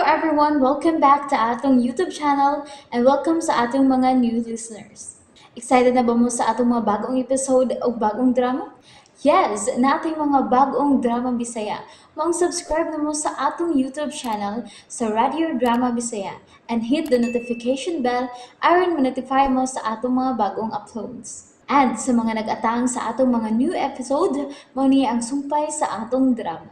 everyone! Welcome back to atong YouTube channel and welcome sa atong mga new listeners. Excited na ba mo sa atong mga bagong episode o bagong drama? Yes, nating mga bagong drama Bisaya. Maong subscribe na mo sa atong YouTube channel sa Radio Drama Bisaya and hit the notification bell aron ma-notify mo sa atong mga bagong uploads. And sa mga nag-atang sa atong mga new episode, mao ni ang sumpay sa atong drama.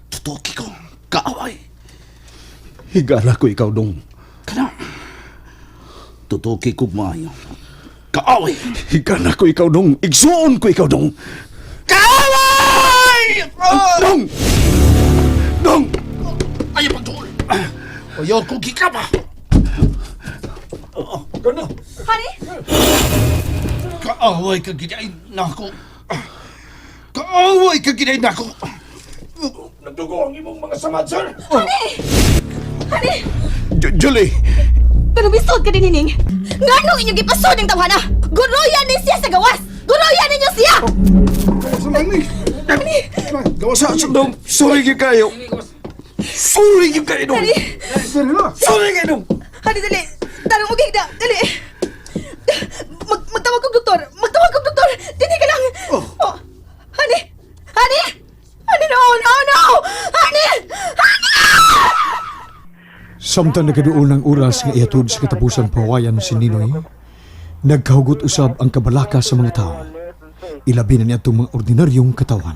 Tutuki ko. Kaaway. Higala ko ikaw dong. Kana. Tutuki ko maayo. Kaaway. Higala ko ikaw dong. Igsuon ko ikaw dong. Kaaway! Dong! Dong! Ayaw pagtuol. Ayaw ko gikama. Gana. Honey? Kaaway ka ginay nako. Kaaway ka ginay nako. Nagdugo ang imong mga samad, sir. Honey! Honey! Julie! Pero bisod ka din, Nining! Nganong inyong gipasod ang tawhana? Guruyan ni siya sa gawas! Guruyan ninyo siya! Gawa sa dong. Sorry gyud kayo. Sorry gyud kayo dong. Sorry kayo dong. Honey, dali! Tarong og higda! Dali! Magtawag kog doktor! Magtawag kog doktor! Dili ka lang! Oh. Honey! Honey! Honey, no! No! No! Honey! Honey! Samtang nagaduol ng oras nga ihatod sa katapusan pawayan si Ninoy, nagkahugot usab ang kabalaka sa mga tao. Ilabi na niadtong mga ordinaryong katawan.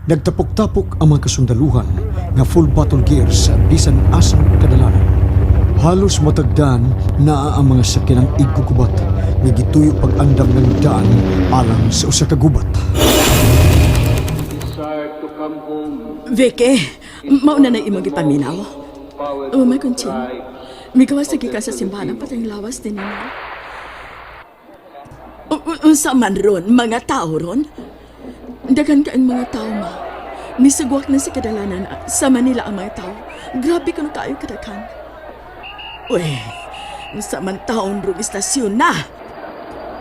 Nagtapok-tapok ang mga kasundaluhan nga full battle gear sa bisan asang kadalanan. Halos matagdan naa ang mga sakyanang igkukubat nga gituyo pag-andam ng daan alang sa usa ka gubat. Vicky, mauna na imong gipaminaw. Oh, my kunching. Migawas lagi ka sa simbahan ang patayng lawas din ninyo. Unsa man ron, mga tao ron? Daghan ka ang mga tao, ma. Misugwak na sa kadalanan sa Manila ang mga tao. Grabe kuno kaayo kadaghan. Uy, unsa man taon rong istasyon na.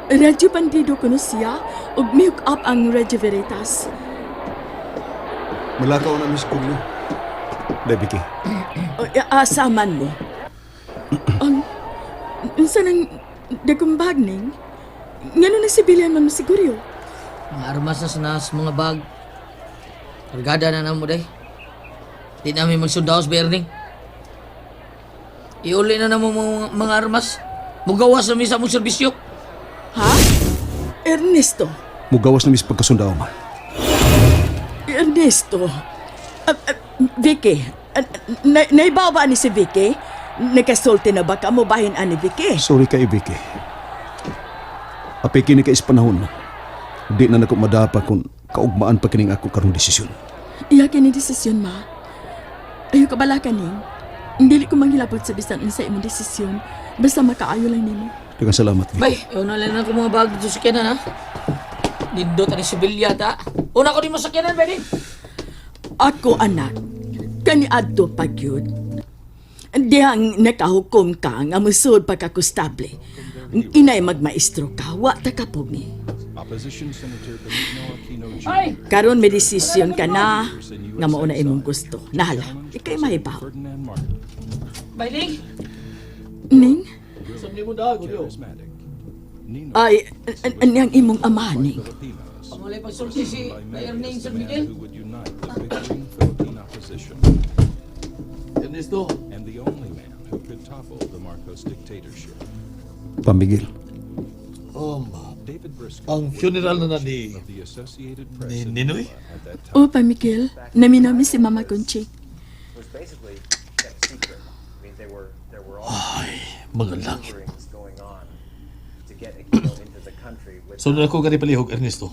Radyo Bandido kuno siya ug mi-hook up ang Radyo Veritas. Malakaw na, Miss Kuglo. Dai, Vicky. O, asaman mo. Unsa nang dagong bag ning? Ngano na sibilyan man mo siguro? Mga armas na sa nas, mga bag. Kargada na namo day. Di namin magsundaos, Berning. Iuli na namo mga armas. Mugawas na mi sa mong serbisyo. Ha? Ernesto. Mugawas na, Miss pagkasundao, ma. Ernesto. Vicky, naibawa ni si Vicky? Nakasulti na ba ka mo bahin ani Vicky? Sorry kay Vicky. Apay kini kay is panahon. Di na nako madapa kung kaugmaan pa kining ako karong desisyon. Iya kini desisyon ma. Ayaw ka bala ka ning. Dili ko manghilabot sa bisan unsa imong desisyon. Basta makaayo lang nimo. Daghang salamat, Vicky. Bay, una lang na ko mga bag dito sa sakyanan, ha? Nindot ani sibilya ta. Una ko di mo sakyanan, Berning. Ako anak, kaniadto pagyud. Dihang nakahukom ka nga musod pagkakustable. Inay magmaestro ka, wa ta kapog ni. Ay! Karon may desisyon ka na nga mao na imong gusto. Nahala, ikay mahibaw. Bayling! Ning? Ay, aniyang imong ama, Ning. Pamalay pagsulti si Erning San Miguel. Ernesto. And the only man who could topple the Marcos dictatorship. Pamigil. David Briscoe Ang funeral na ni of the Associated Press ni in Ninoy. Manila at that time O, pa Miguel, naminami si Mama Conchi. Was basically kept secret. I mean, there were all Mga langit. maneuverings going on to get Aquino into the country without, Sunod ako gani palihog Ernesto.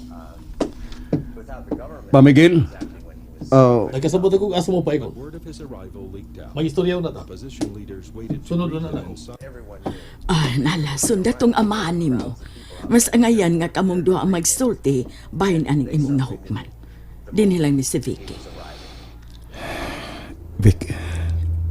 without the government Pamigil. exactly when he was. Nagkasabot ako asa mo pa Word of his arrival leaked out. Magistorya na ta. Opposition leaders waited to Sunod greet na him lang. inside. Everyone knew. Ah, nala, sundatong amahan nimo. Mas angayan nga kamong duha ang magsulti, bahin aning imong nahukman. Dinhi lang ni si Vicky. Vic.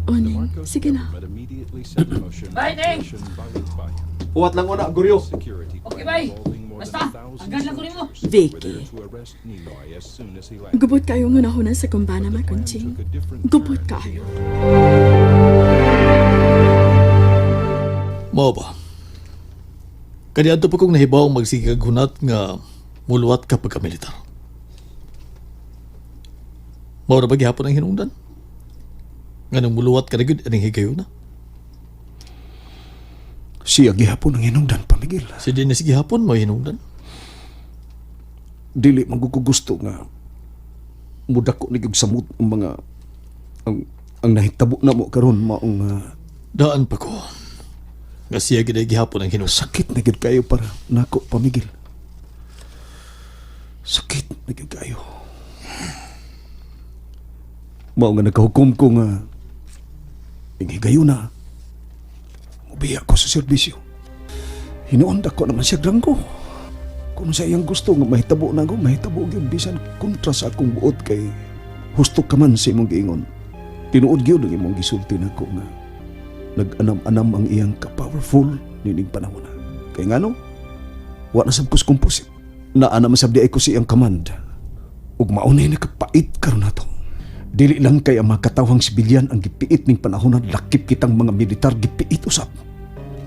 O, Ning, sige na. But immediately set in motion Bye, Ning! Operation Balikbayan. Uwat lang una, Guryo. Security plan Okay, bye. involving more Basta, than 1,000 agad lang ko nimo. soldiers were Vicky. there to arrest Ninoy as soon as he landed. Gubot kayo nga nahuna sa kumbana, The plan Makunching. took a different Gubot turn. kayo. Mao ba? Kaniadto pa kong nahibaw magsigag hunat nga muluwat ka pagka-militar. Mao ra ba gihapon ang hinungdan? Nga nang muluwat ka na gyud aning higayuna. Siya gihapon ang hinungdan, pamigil. Si Dennis gihapon mo hinungdan. Dili man gud ko gusto nga mudako ni gyud samot ang mga ang nahitabo na mo karon maong Daan pa ko. Nga siya gid ay gihapon ang hinungdan. sakit na gyud kayo para nako, pamigil. Sakit na gyud kayo. Mao nga nagkahukom ko nga ing na mubiya ko sa serbisyo. Hinuon dako naman siya grangko. Kung sa iyang gusto nga mahitabo na ako, mahitabo gyud bisan kontra sa akong buot kay husto ka man sa imong giingon. Tinuod gyud ang imong gisulti nako nga nag-anam-anam ang iyang ka-powerful nining panahon na. Kay ngano? Wa na sab ko sa composite. Naa naman sab di ay ko sa iyang command. Ug maunay nakapait karon nato. Dili lang kay ang mga katawhang sibilyan ang gipiit ning panahon na, lakip kitang mga militar gipiit usab.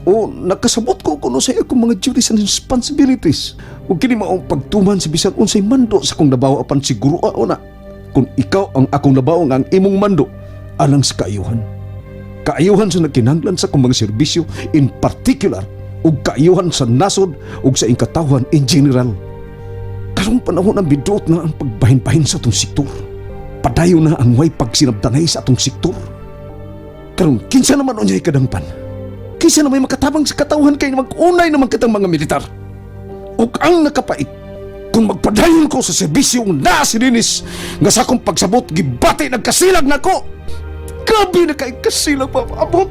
O nakasabot ko kuno sa akong mga duties and responsibilities. Ug kini maong pagtuman sa bisan unsay mando sa akong nabaw apan siguro na. Kung ikaw ang akong nabaw nga ang imong mando alang sa kaayuhan. Kaayuhan sa nagkinahanglan sa akong mga serbisyo in particular ug kaayuhan sa nasod ug sa ingkatawhan in general. Karong panahon ang biduot na ang pagbahin-bahin sa atong sektor. Padayon na ang way pagsinabtanay sa atong sektor. Karon kinsa naman unyay kadangpan? Kinsa naman makatabang sa katawhan kay mag-unay naman kitang mga militar? Ug ang nakapait, kung magpadayon ko sa serbisyo na si Dennis, nga sa akong pagsabot gibati nagkasilag nako. Grabe na kay kasilag pa abot.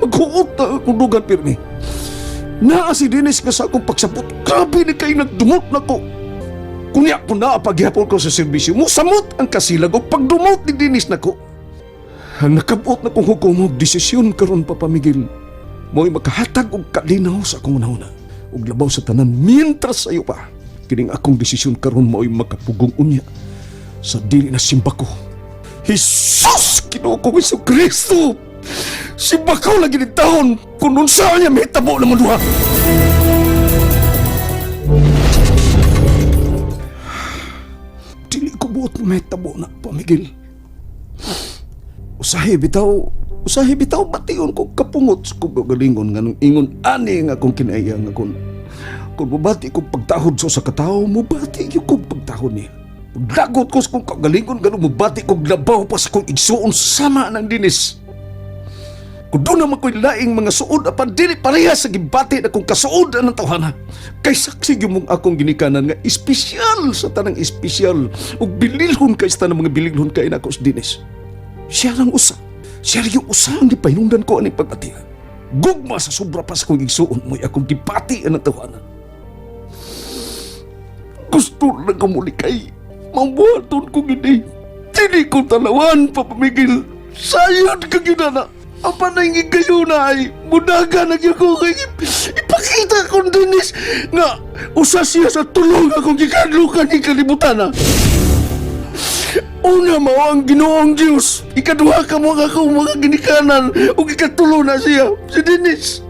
Maghuot na akong dugan pirmi. Naa si Dennis nga sa akong pagsabot, grabe na kay nagdumot nako. Kunya kung naa paghihapon ko sa serbisyo, musamot ang kasilag o pagdumot ni Dennis nako. Ang nakabot na kong hukom og desisyon karon, papamigil. Mo'y makahatag og kalinaw sa akong unahuna. Ug labaw sa tanan mientras sayo pa. Kining akong desisyon karon mo'y makapugong unya sa dili na simba ko. Jesus! Ginoo ko Hesus Kristo! Simba ko lagi ni taon kung unsa niya mahitabo na mo duha. Dili ko buot na mahitabo na, pamigil. Usahay bitaw bation ko kapungot sa kong kagalingon nga nung ingon ani nga akong kinaiya nga kung mubati ko pagtahod sa usa ka tawo, mubati gyud ko pagtahod niya. Paglagot ko sa kong kagalingon ganun mubati ko labaw pa sa kong igsuon sama ng Dinis. Kung doon naman ko'y laing mga suod apan dili pareha sa gibati na kong kasuod ang tawhana. Kay saksi gyud mong akong ginikanan nga espesyal sa tanang espesyal ug bililhon kay sa tanang mga bililhon kay nako sa Dinis. Siya lang usa. Siya rin yung usa ang gipahinungdan ko aning pagbatihan. Gugma sa sobra pa sa kong igsuon mo'y akong gibati ang tawanan. Gusto na kamulikay. Mambuhaton ko gini. Dili ko talawan, papamigil. Sayod ka ginana. Apan na kayo na ay mudaga na gyud ko kay ipakita kong Dennis nga usa siya sa tulong akong gikadlukan ni kalibutan na. Una mao ang Ginoong Dios. Ikaduha ka mo ang akong mga ginikanan ug ikatulo na siya, si Dennis.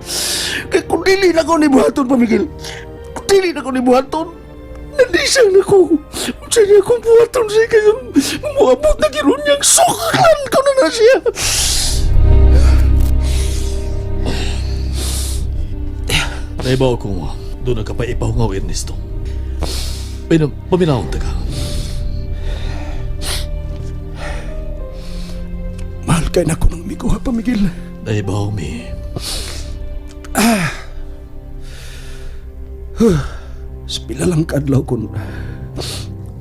Kay kung dili na ko ni buhaton, pamigil. Kung dili na ko ni buhaton, nandisang na ko. Unsa niya akong buhaton siya kay muabot na giron niyang suklan ko na na siya. Naibaw ko nga, doon nagkapaipahungaw, Ernesto. Pero, paminahon ta ka. Mahal kay nako ng amigo ha, pamigil. Naibaw mi. Sa pila lang kaadlaw kun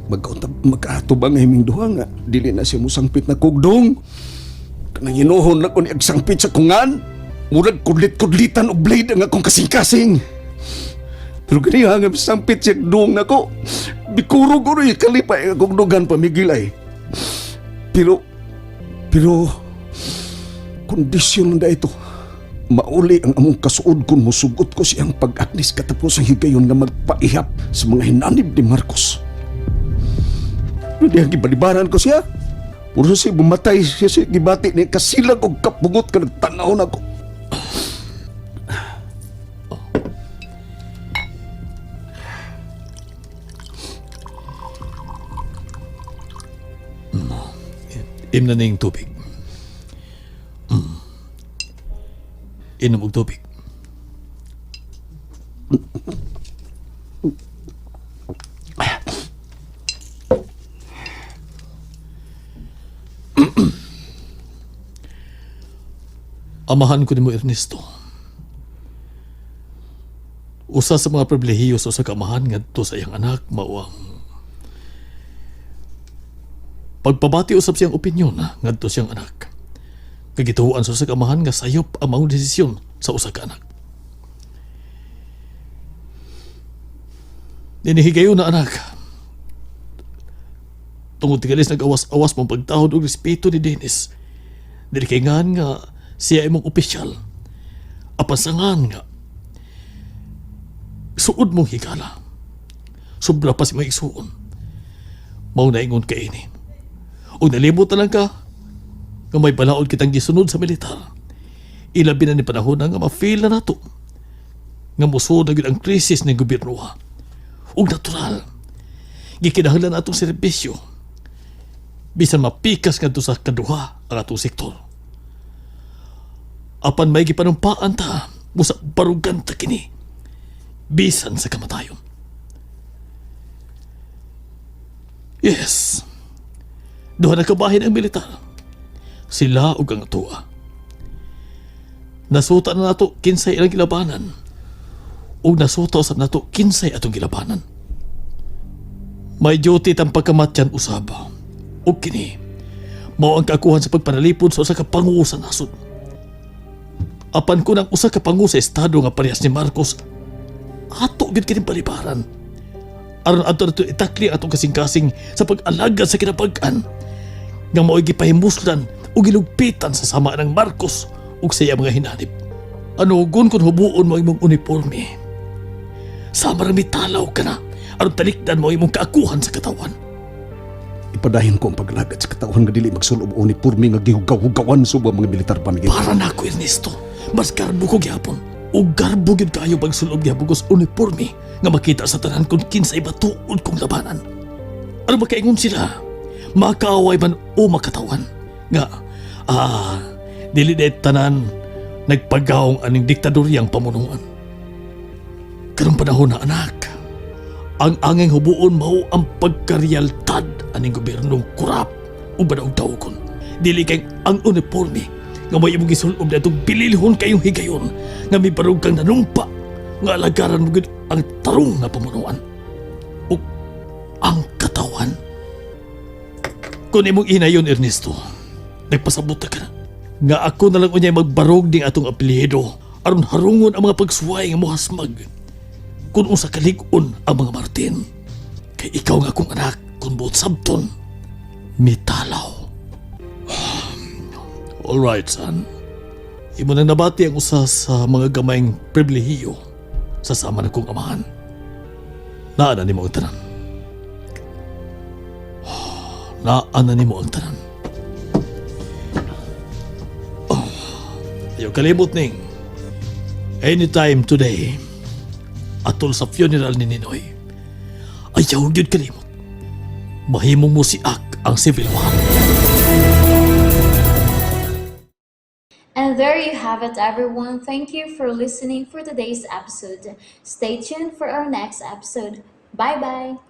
magkaatubang ang iming duha nga dili na siya musangpit na kugdong. Kanang hinuhon na ko ni agsangpit sa kungan. Murag kudlit-kudlitan og blade ang akong kasing-kasing. Pero ganiha nga sangpit siya dong nako. Bikuro ko rin kalipay ang akong dugan, pamigil ay. Pero kondisyon na ito. Mauli ang among kasuod kung musugot ko siyang pag-agnis katapos ang higayon nga magpaihap sa mga hinanib ni Marcos. Hindi ang gibalibaran ko siya. Puro siya bumatay siya siya gibati ni kasilag og kapugot ka nagtanaw na ko. Im na ning tubig. Inom og tubig. Amahan ko nimo Ernesto. Usa sa mga pribilehiyo sa usa ka amahan ngadto sa iyang anak mao ang pagpabati usab siyang opinyon ha, ngadto siyang anak. Kagituan sa usa ka amahan nga sayop ang maong desisyon sa usa ka anak. Ninihigayon na anak. Tungod tigalis nag-awas-awas mong pagtahod og respeto ni Dennis. Dili kay ngan nga siya imong opisyal. Apan sangan nga suod mong higala. Sobra pa si mga igsuon. Mao na ingon kay ini. O nalibot na lang ka nga may balaod kitang gisunod sa militar. Ilabi na ni panahon na nga ma-feel na nato nga musuod na gyud ang krisis ng gobyerno. Ug natural, gikinahanglan na atong serbisyo bisan mapikas ngadto sa kaduha ang atong sektor. Apan may gipanumpaan ta busa barugan ta kini bisan sa kamatayon. Yes. Duha na kabahin ang militar. Sila ug ang atoa. Nasuta na nato kinsay ilang gilabanan. Ug nasuta usab nato kinsay atong gilabanan. May duty tang pagkamatyan usab. Ug kini mao ang kaakuhan sa pagpanalipod sa usa ka pangulo sa nasod. Apan kun ang usa ka pangulo sa estado nga parehas ni Marcos, ato gyud kini balibaran. Aron adto nato itakli atong kasing-kasing sa pag-alagad sa kinabag-an nga mao'y gipahimuslan o gilugpitan sa sama ng Marcos ug sa iya mga hinanib. Anugon kung hubuon mo ang imong uniforme. Sama ra mitalaw ka na aron talikdan mo ang imong kaakuhan sa katawan. Ipadayon ko ang paglagad sa katawhan nga dili magsulob og uniforme nga gihugaw-hugawan sa ubang mga militar panigid. Para nako Ernesto, mas garbo ko gihapon. O garbo gyud kaayo pagsulob gihapon ko sa uniforme nga makita sa tanan kung kinsay batuod kong labanan. Ano makaingon sila? Makaaway man o makatawan. Nga, dili na tanan nagpagawong aning diktadoryang pamunuan. Karong panahon na anak, ang angeng hubuon mao ang pagkarealtad aning gobyernong kurap o banaog-daogon. Dili kay ang uniforme nga may imong gisulob na itong bililhon kayong higayon nga may barog kang nanumpa nga alagaran mo gyud ang tarong nga pamunuan o ang katawan. Kung imong ina yun, Ernesto, nagpasabot na ka na. Nga ako na lang unyay magbarog ding atong apelyido aron harungon ang mga pagsuway nga mohasmag kung unsa kalig-on ang mga Martin. Kay ikaw nga akong anak kung buot sabton, mitalaw. All right, son. Imo nang nabati ang usa sa mga gamayng pribilehiyo sa sama na kong amahan. Naa na nimo ang tanan. Naa na nimo ang tanan. Oh, ayaw kalimot ning. Anytime today, atol sa funeral ni Ninoy. Ayaw gyud kalimot. Mahimong mo si Ak ang civil war. And there you have it, everyone. Thank you for listening for today's episode. Stay tuned for our next episode. Bye bye.